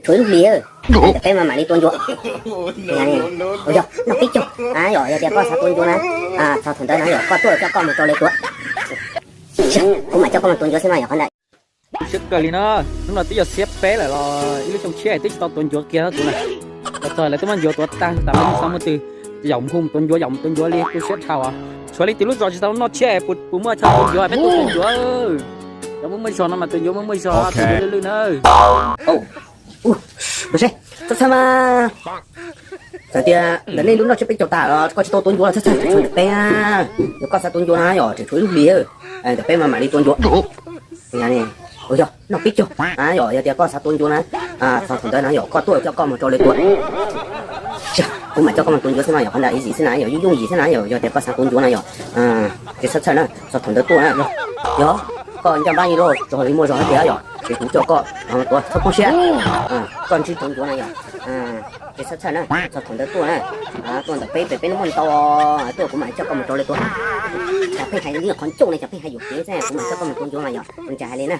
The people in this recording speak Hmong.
tshuav ib lub hlis, ntawm peb mas mam li tua ncuav. Yog noj peb caug, yog tias koj xav tua ncuav na, txog thaum ntawd na yog koj tuaj coj koj mus rau lawv tuav. Kuv mam coj koj mus tua ncuav xwb no yog qhov ntawd. Siab kawg li no, hnub no twb yog xiab peb lawm los ib lub xyoo tshiab twb tsis tau tua ncuav kiag tus na. Los txog lawv twb muab ncuav tuav tag, tam li xav mus twg, yaum mus tua ncuav, yaum mus tua ncuav li, tu siab dhau. Tshuav leej twg lub zos tsis tau noj tshiab, puas muaj chaw tua ncuav peb tuaj tua ncuav. Cov muaj muaj zog no mas tua ncuav muaj muaj zog, tua ncuav lwj lwj na. Ua, txhawj txhawj mas, txawm tias ntawm nej lub noj tshiab peb caug tas los koj tsis tau tua ncuav los txhawj txhawj, tshuav ntawm peb. Yog koj xav tua ncuav na yog tseem tshuav ib lub hlis, ntawm peb mas mam li tua ncuav. Yog noj peb caug, yog tias koj xav tua ncuav na, txog thaum ntawd na yog koj tuaj coj koj mus rau lawv tua. Kuv mam coj koj mus tua ncuav xwb no yog qhov ntawd, easy xwb na, yog yooj yooj yim xwb na, yog tias koj xav tua ncuav na yog tsis txhawj txhawj na, txog thaum ntawd tuaj na. Yog koj ncaj npab li lauj, txog li muaj zog tiag yog ces kuv coj koj tuav txhob poob siab. Koj ntsib tua ncuav na yog tsis txhawj txhawj na, txog thaum ntawd tuaj na. Tuaj ntawm peb, peb lub muaj ntau, tuaj kuv mam coj koj mus rau lawv tuav. Cov pheej hais li qhov ncauj ne, cov pheej hais yuam kev xwb, kuv mam coj koj mus tua ncuav mas yog, kuv ntsia hais li na.